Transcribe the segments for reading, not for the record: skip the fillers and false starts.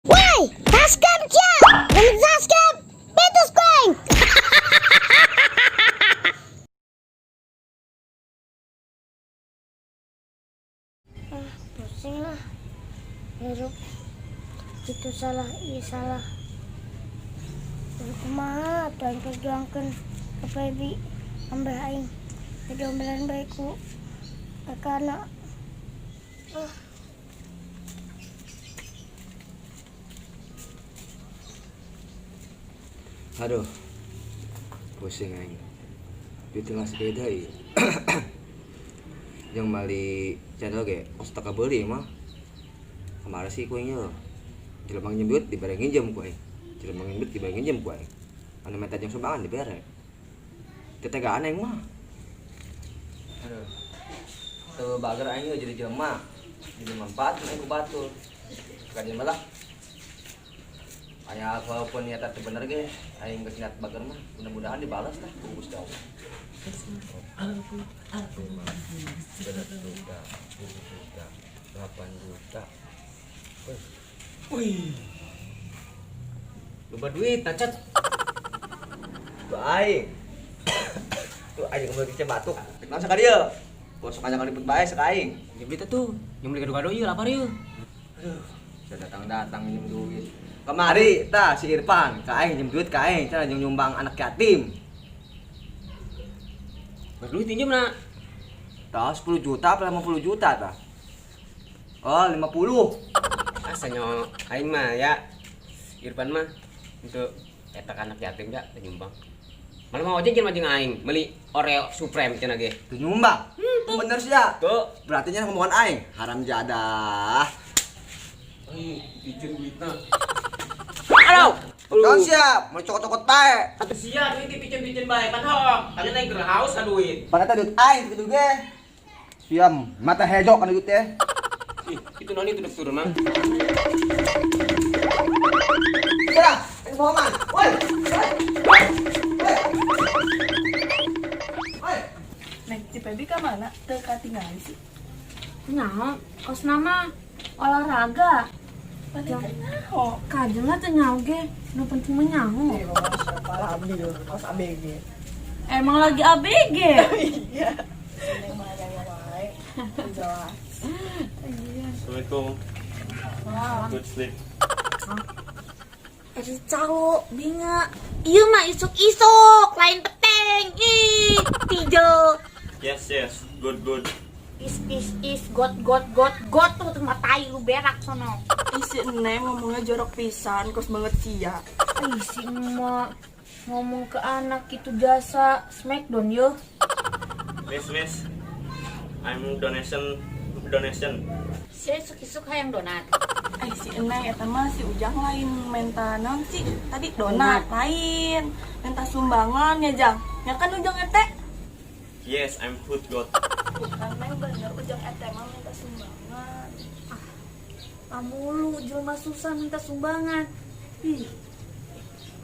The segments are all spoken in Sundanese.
Woi, subscribe sia. Dan subscribe Petus Coin. Ah, pusing lah. Hirup itu salah, iya salah. Kudu kumaha atuh aing perjuangkeun ka Febi ambeh aing diomelan bae ku kakana. Ah. Aduh, pusing aing. Di tengah sepeda ieu. Yang mali channel ge kos tak kabeuli mah. Kemarin sih ku aing nya. Jelema nginjem duit dibere nginjem ku aing. Jelema nginjem duit dibere nginjem ku aing. Anu menta jeung sumbangan dibere. Teu tegaan aing mah. Aduh. Teu bager aing jadi jelema. Jadi manfaat aing ku batur. Ka lah. Aya walaupun niatnya teu bener ge, aing geus niat bager mah, mudah-mudahan dibalas lah ku Gusti Allah. 5, 9 juta, 7 juta, 8 juta. Wih. Loba duit, tacat. Tuh aing. Tuh aing kembali ke batuk. Naon sakali dieu? Bosok aja ribut bae sek aing. Minjem duit tuh, yang beli gado-gado ieu lapar ieu. Aduh, saya datang-datang minjem duit. Kemari tah si Irfan, ka aing minjem duit ka aing, cenah jeung nyumbang anak yatim. Berduit minjem na. Tah 10 juta apa 50 juta tah? Oh, 50. Asanya aing mah ya. Irfan mah untuk eta anak yatim ya nyumbang. Malah mau aja jeung aing beli Oreo Supreme cenah ge. Tuh nyumbang. Bener sih ya. Tuh. Berarti nya ngomongan aing, haram jadah. Ih, izin duitna. Aduh. Kan siap, mau cokot-cokot bae. Atuh sia duit dipicen-picen bae pan hook. Tadi aing keur haus ka duit. Paneta duit aing kitu ge. Siam, mata hejo kan duit teh. Ih, itu noni itu turun mang. Sudah, aing bohongan. Woi. Woi. Woi. Woi. Neng, si Pebi ka mana? Teu katingali sih. Nyaho, kos nama olahraga. Paling teu nyaho. Kajeun lah teu nyaho ge, nu penting mah nyaho. Siapa ambil kos ABG. Emang lagi ABG? Iya. Neng mah aya wae. Jelas. Assalamualaikum. Good sleep. Ari calo, binga. Ieu mah isuk-isuk, lain peteng. Ih, tijel. Yes, yes. Good, good. Is is is got got got got tuh tuh matai lu berak sono. Ih, si Neng ngomongnya jorok pisan, kos banget sia. Ih, si emak ngomong ke anak itu jasa smackdown yo. Miss, miss. I'm donation, donation. Si isuk-isuk hayang donat. Eh, si Neng eta mah si Ujang lain menta naon sih? Tadi donat lain. Minta sumbangan ya, Jang. Ya kan Ujang ete? Yes, I'm food god. Bukan, Neng, bener Ujang ete mah minta sumbangan. Kamu lu jelema susah minta sumbangan. Ih,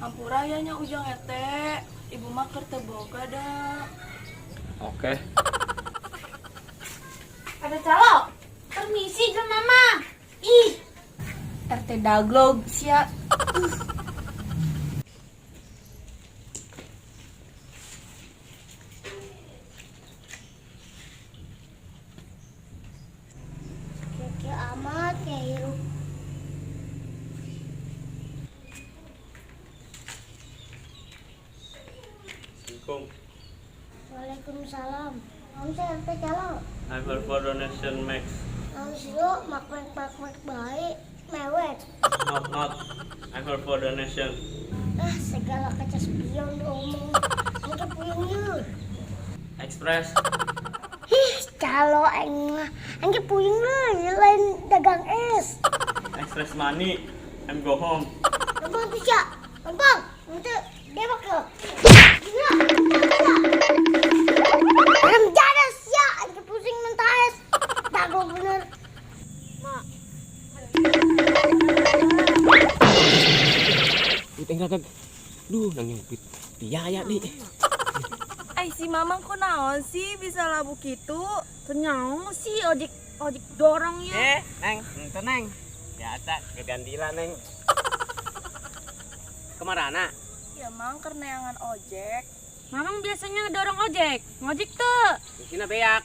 Hampura ya nya Ujang ete. Ibu mah keur teu boga da. Oke. Ada calo. Permisi jelema mah. Ih. RT daglog sia. Keke amat ya hirup. Assalamualaikum. Waalaikumsalam. Om saya RT calo. I'm here for donation max. Om sih lo mak mak mak mak baik mewek. Not, not. I'm here for donation. Ah, segala kaca spion omong. Angke puyeng yeuh. Express. Ih, calo aing mah. Angke puyeng leuh, lain dagang es. Express money. I'm go home. Lempang tuh sia. Lempang. Untuk dewak ke. Gila. Gila. Haram jadah sia. Angke pusing mentah es. Dago bener. Mak, Duit aing kagak. Duh, nang duit biaya nih. Ai si Mamang kok naon sih bisa labu kitu? teu nyaho sih ojek ojek dorong ya. Eh, Neng, ente Neng. Biasa kegandilan neng. Kemarana? Ya mang keur neangan ojek. Mamang biasanya ngedorong ojek. Ngojek tuh. Bensinna beak.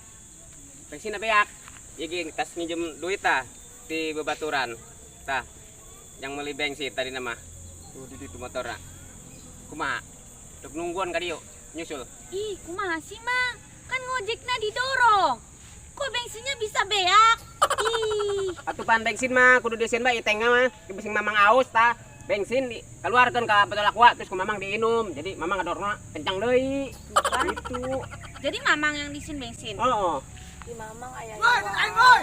Bensinna beak. Ieu ge tas nginjem duit tah di bebaturan. Tah. Yang meuli bensin tadi nama. Tuh di ditu motorna. Kumaha? Dek nungguan ka dieu nyusul. Ih, kumaha sih, Mang? Kan ngojekna didorong. Kok bensinnya bisa beak? Ih, Atuh pan bensin mah kudu diesieun bae tengah mah. Di mamang aus tah. Bensin di keluarkan ke botol aqua terus ku mamang diinum. Jadi mamang ngadorongna kencang deui. Gitu. Jadi mamang yang disin bensin. Oh. Di mamang aya. Woi, aing woi.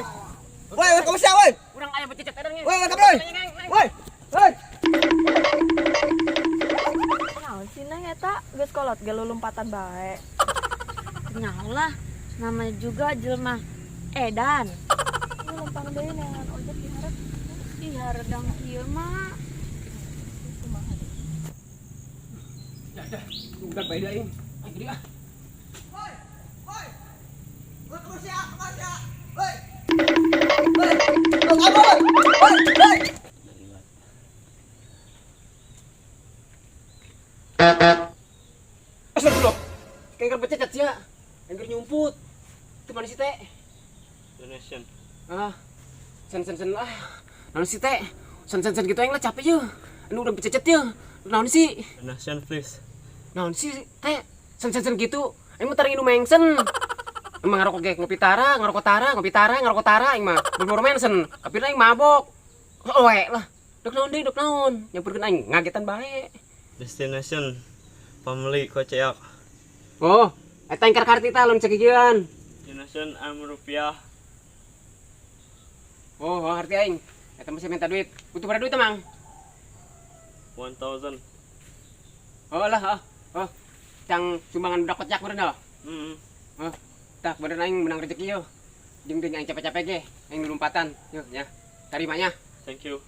Woi, kamu siapa woi? Urang aya bececet edang. Woi, kamu woi. Woi. Woi. Naon sih neng eta geus kolot ge lulumpatan bae. Kenyal lah, namanya juga jelema edan. Lu lempang deui neangan ojek di hareup. Ih, hareudang kieu mah. Kumaha deui? Dah, udah bae deui aing. Aing gede ah. Woi. Woi. Woi, kamu siapa? Kamu siapa? Woi. Woi. Kamu woi. Woi, woi. Astagfirullah. Kayak bececet sia. Engger nyumput. Itu mana sih teh? Donation. Ah. Sen sen sen ah. Naon sih teh? Sen sen sen gitu aing lah capek ye. Anu udah bececet ye. Naon sih? Donation please. Naon sih teh? Sen sen sen gitu. Aing mah taringin nu mengsen. Emang ngarokok ge ngopi tara, ngarokok tara, ngopi tara, ngarokok tara aing mah. Boro-boro mensen. Tapi aing mabok. Owe lah. Dok naon deui, dok naon. Nyamperkeun aing ngagetan bae. Destination family Koceak. Oh, eta ingkar karti tah lamun cekikieun. Donation I'm rupiah. Oh, oh arti aing. Eta masih minta duit. Butuh berapa duit emang? 1000. Oh lah, oh. Oh. Cang sumbangan budak kocak meureun oh. Hmm. Oh. Tah bener aing menang rezeki yo. Jeung deui aing capek-capek ge, aing lompatan. Yo nya. Tarimanya. Thank you.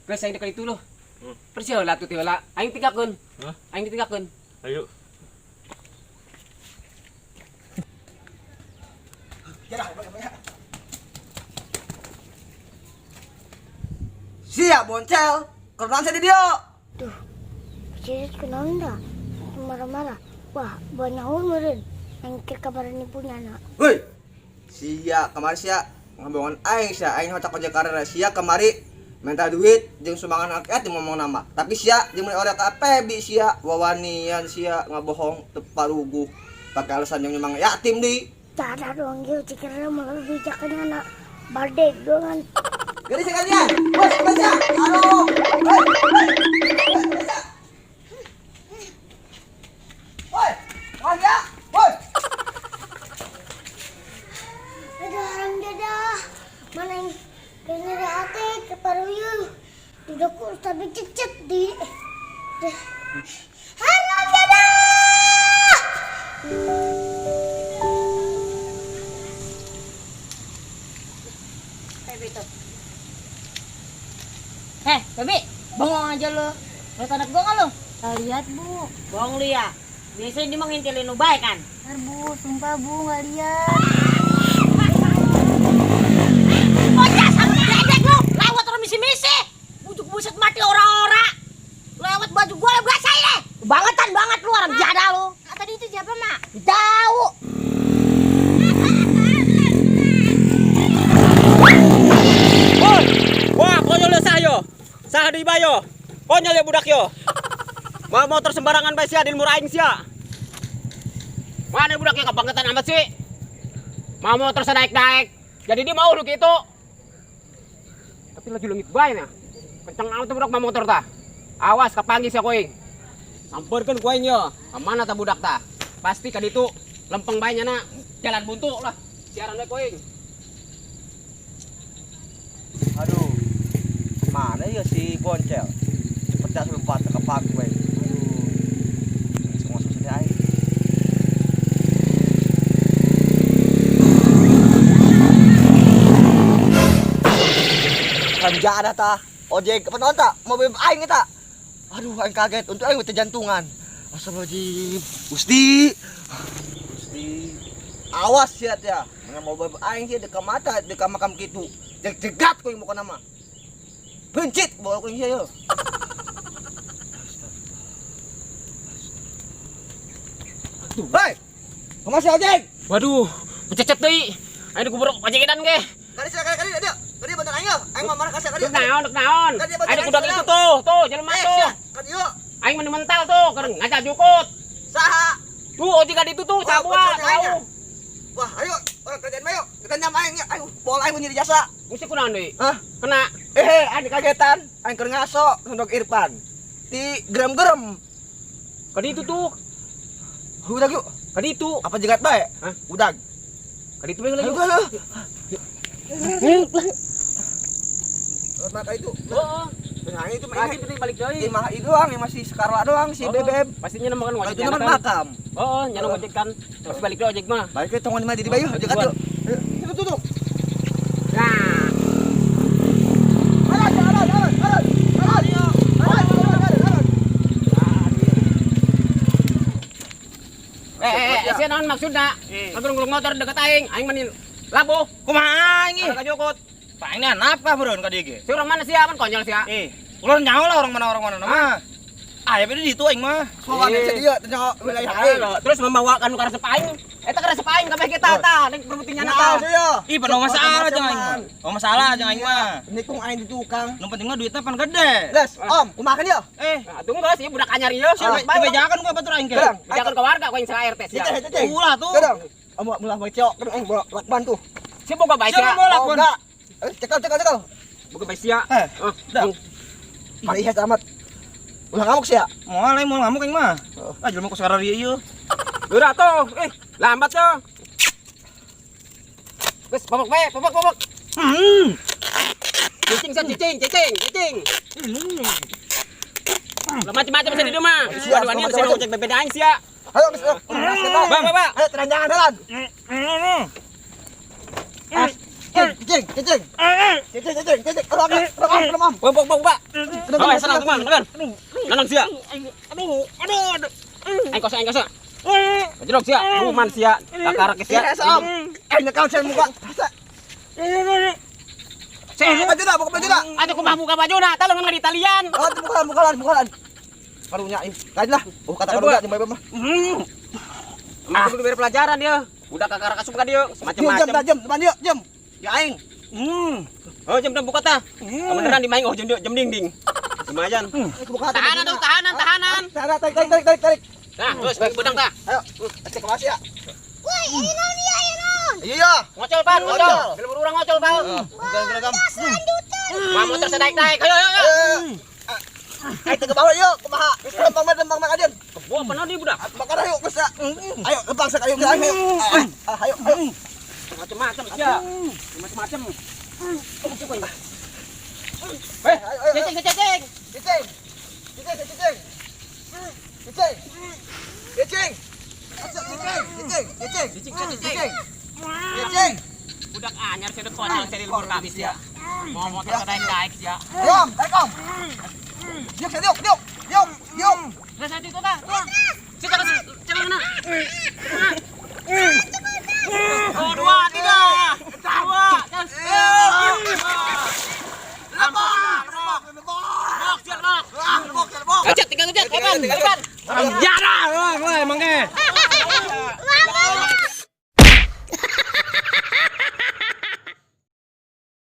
Geus aing deuk itu loh. Hmm. Persi heula tuh teh heula. Aing tinggalkeun. Hah? Aing ditinggalkeun. Ayo. Siap boncel. Keruan saya di dia. Duh, jadi kunaon dah? Marah-marah. Wah, banyak meureun. Yang kabaran punya anak. Woi. Sia kemari sia ngomongin aing sia aing otak ojek karena sia kemari minta duit jeung sumbangan rakyat jeung ngomong nama. Tapi sia jeung meuli orek ka Pebi sia wawanian sia ngabohong teu paruguh pakai alasan yang nyumbang yatim di. Cara doang gitu, cikirnya malah bijakan anak. Bardek doang. Jadi sekalian, bos, baca. Aduh. Hei, hei. Woi, woi ya. Woi. Aduh, haram jadah. Mana yang kena di hati ke paruyung. Duduk tapi cecet di. Haram jadah. Heh, Babi, bengong aja lu. Lihat anak gua nggak lu? Nggak lihat, Bu. Bohong lu ya. Biasanya dia mau ngintilin lu baik kan? Ntar, Bu, sumpah Bu, nggak lihat. Bocah sama ledek lu, lewat orang misi-misi. Bujuk buset mati ora-ora. Lewat baju gua lu basahin deh. Bangetan banget lu orang jadah lu. Nah, tadi itu siapa, Mak? Tahu. Woi. Wah, konyol ya sah yo. Sah di bayo. Konyol ya budak yo. Mau motor sembarangan bae sia di lembur aing sia. Mana budaknya kebangetan amat sih? Mau motor senaik-naik. Jadi dia mau lu gitu. Tapi lagi lengit bae nya. Kenceng amat tuh budak mau motor tah. Awas kapanggih sia koing. Samperkeun ku aing yo. Mana tah budak tah? Pasti ka ditu lempeng bae nya na. Jalan buntu lah. Siaran bae koing. Aduh. Mana ya si boncel? Cepet dah lompat ke pagi we. Aduh. Langsung masuk saja aing. Kan ada tah. Ojek apa nonton tak? Mobil aing eta. Aduh, aing kaget. Untuk aing jantungan. Astagfirullahaladzim. Gusti. Gusti. Awas ya ya. Mana mobil aing sih dekat mata, dekat makam kitu. Jegat kau yang bukan nama. Pencit bawa ku sia yo. Hei. Kumaha si ojek? Waduh, bececet deui. Ayo dikuburuk ojekan ge. Kali sia kali kali dia. Kali bantuan aing yo. Aing mah marah ka sia kali. Dek naon, dek naon. Ayo kudak itu tuh, tuh jelema Eh, tuh. sia, kali yo. Aing mah mental tuh, keur ngajak jukut. Saha? Tuh ojek itu tuh, Wah, sabua, bocor aing ya. tahu. Wah, ayo orang kerjaan mah yuk. Kita nyam aing, aing bola aing nyeri jasa. Mesti kunaon deui? Hah? Kena. Eh, aing kagetan, aing keur ngaso sondok Irfan. Di gerem-gerem. Kadi itu tuh, Udah yuk. kadi itu. Apa jegat bae? Hah? Udag. Kadi itu bae lagi. Ayo ayo. Maka itu. Heeh. Nah, itu mah Lagi ini. penting balik deui. Ini mah itu doang yang masih sekarla doang si Oh, BBM. Pastinya nama kan Kalau ngojek itu mah kan. makam. Oh, nyana ngojek kan. Terus balik deui ojek mah. Balik ke tongon mah di bayu, jegat yuk. Ayo, tutup tutup. Nah, Ayo, ayo, ayo, ayo. Ayo, ayo, ayo, ayo. Eh, sia naon maksudna? Ngagulung-gulung motor deket aing, aing mah labuh. Kumaha aing ih? Ada kajukut. Pak ini apa beureun ka dieu ge? Si orang mana sia kan konyol sia. Eh, ulah nyaho lah orang mana mah. Ah, ya beda di itu aing mah. Soalnya Eh. dia tanya wilayah aing. Terus membawakan nu karesep aing. Eta karesep aing kabeh kita tah, ning perbutingan Nah, tah. sia. Ih, penuh masalah jeung aing mah. Oh, masalah jeung aing mah. Nikung aing di tukang. Nu penting mah duitnya pan gede. Les, Om, kumaha kan ya? Eh, Nah, tunggu sih budak anyar ieu. sia bejakan gua batur aing ke. Gerang. Bejakan ke warga ku aing salah RT sia. Cicing, cicing. Ulah tuh. Gerang. Om mulah mau cok, gerang aing bawa lakban tuh. Sia boga bae Sia sia. mau lakban. Enggak. Eh, cekel, cekel, cekel. Boga bae sia. Eh, Ah, dah. Mari ihas amat. Ulah ngamuk sia. Moal aing moal ngamuk aing mah. Oh. Ah, jelema ku sekarang ieu ieu. Udah tuh, lambat tuh. Wes, popok bae, popok, popok. Hmm. Cicing, sia, cicing, cicing, cicing. Lah macam-macam sia di rumah. Sia, Waduh, ini sia macam-macam. ngojek bebeda aing sia. Ayo, Mis. Bang, bang, bang. Ayo, teranjangan jalan. Ah, cicing, cicing. Cicing, cicing, cicing. Om, om, om, om. Bok, bok, bok, Pak. Aduh, Oh, senang teman, teman. Nanang sia. Aduh, aduh, aduh. Aing kosong, aing kosong. Jeruk sia, ruman sia, kakarak sia. Ihas, Om. Eh, nyekel sia muka. Asa. Sia, Buka baju dah, buka baju dah. atuh kumaha buka bajuna, tah leungeun di talian. Oh, itu bukalan, bukalan, bukalan. Karunya ih. Lain lah. Oh, kata karunya jeung bae mah. Ah, kudu beri pelajaran dia. Budak kakarak asup ka dieu, Jam, jam, macam-macam. jam, depan yuk, jam. Ya aing. Oh, jam buka tah. Beneran di main oh jam jam ding ding. Lumayan. Buka Tahanan tuh, tahanan, tahanan. Tahanan, tarik, tarik, tarik, tarik, tarik. Nah, terus bagi bedang tah. Ayo, cek kemas ya. Woi, ayo naon ieu, ayo naon. Iya. Ngocol, Pan, ngocol. Ngocol. Film urang ngocol, Pan. Geram, geram. Lanjutan. Wah, motor sedaik-daik. Ayo, ayo, ayo. Ayo ke bawah yuk, kumaha. Lempang mah, lempang mah adin. Kebo apa naon budak? Bakar ayo, geus ya. Ayo, lempang sak ayo, ayo. Ayo, ayo. Macam-macam sia. Macam-macam. Eh, ayo, ayo. Cicing, cicing. Cicing. Cicing, cicing. Cicing. Cicing. Cicing, cicing, cicing. Cicing, cicing. Cicing. Cicing. Budak anyar sia konyol sia di luar habis ya. Mau motor sedaik-daik sia. Ayo, Om, tarik, Om. Diuk, diuk, diuk. Diuk, diuk. Terus satu itu tah. Sia jangan jangan. Oh, dua, tiga.